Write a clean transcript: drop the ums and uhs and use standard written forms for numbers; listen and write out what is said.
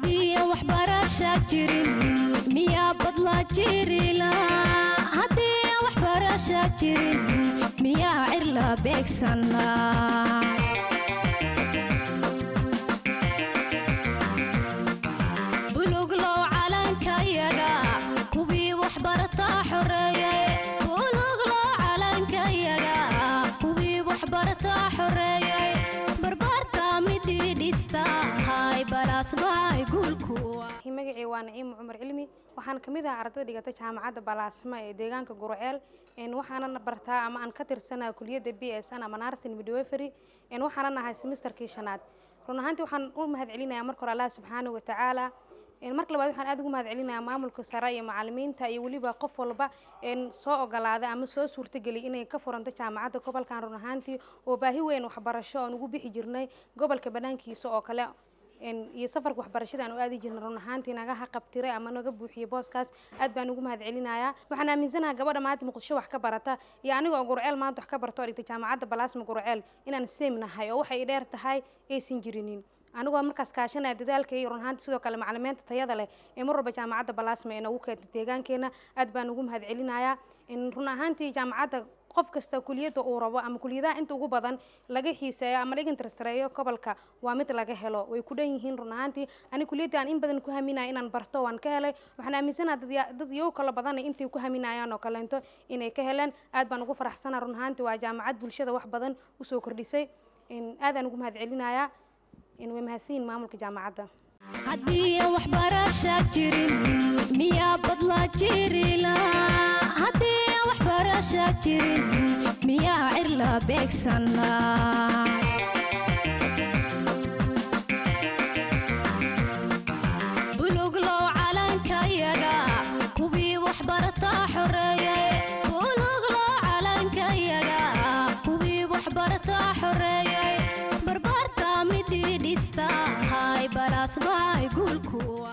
Haddii aan waxbarasha jirin, miyaa badla jirila? Haddii aan waxbarasha jirin, miyaa cirla beegsan laa? Buluglow calankayaga, kuwii waxbartaa xoreeyay. Buluglow calankayaga, kuwii waxbartaa xoreeyay. Barbaarta midii dhistahay, balaasmahay guulkuwa. Magacii waa Naciimo Cumar Cilmi. Waxaan ka mid ahaa ardayda dhigata Jaamacadda Balaasma ee deegaanka Gurceel. Waxaana bartaa ama aan ka tirsanaha kuliyadda BSN ama Nursing Midwifery. Waxaana nahay semesterkii shanaad. Run ahaantii waxaan u mahad celinayaa marka hore Allah subxaanahu watacaala. Marka labaad waxaan aad ugu mahad celinayaa maamulka sare iyo macalimiinta iyo weliba qof walba soo ogolaaday ama soo suurtageliyay inay ka furanto jaamacadda gobolkan. Run ahaantii oo baahi weyn waxbarasho oon ugu bixi jirnay gobolka banaankiisa oo kale iyo safarka waxbarashada aan u aadi jirnay, run ahaantii naga haqabtiray ama naga buuxiyey booskaas, aad baan ugu mahad celinayaa. Waxaan aaminsanahay gabadha maanta Muqdisho wax ka barata iyo aniga oo Gurceel maanta wax ka barto oo dhigta Jaamacadda Balaasma Gurceel inaan same nahay oo waxay dheer tahay aysan jirinin, anigoo markaas kaashanaya dadaalka iyo run ahaantii sidoo kale macalimiinta tayada leh ee mar walba Jaamacadda Balaasma ee nagu keentay deegaankeena. Aad baan ugu mahad celinayaa. Run ahaantii jaamacadda qof kasta kuliyadda uu rabo ama kuliyadaha inta ugu badan laga xiiseeyo ama laga interestareeyo gobolka waa mid laga helo, way ku dhan yihiin. Run ahaantii ani kuliyadda aan in badan ku haminaya inaan barto waan ka helay. Waxaan aaminsanaha dad iyagu kala badan intay ku haminayaan oo kaleento inay ka heleen. Aad baan ugu faraxsana. Run ahaantii waa jaamacad bulshada wax badan usoo kordhisay. Aadaan ugu mahad celinayaa. Way mahadsan yihiin maamulka jaamacadda. Haddii aan waxbarasha jirin, miyaa badla jirila? Haddii aan waxbarasha jirin, miyaa cirla beegsan laa? Buluglow calankayaga, kuwii waxbartaa xoreeyay. Buluglow calankayaga, kuwii waxbartaa xoreeyay. Barbaarta midii dhistahay, balaasmahay guulkuwa.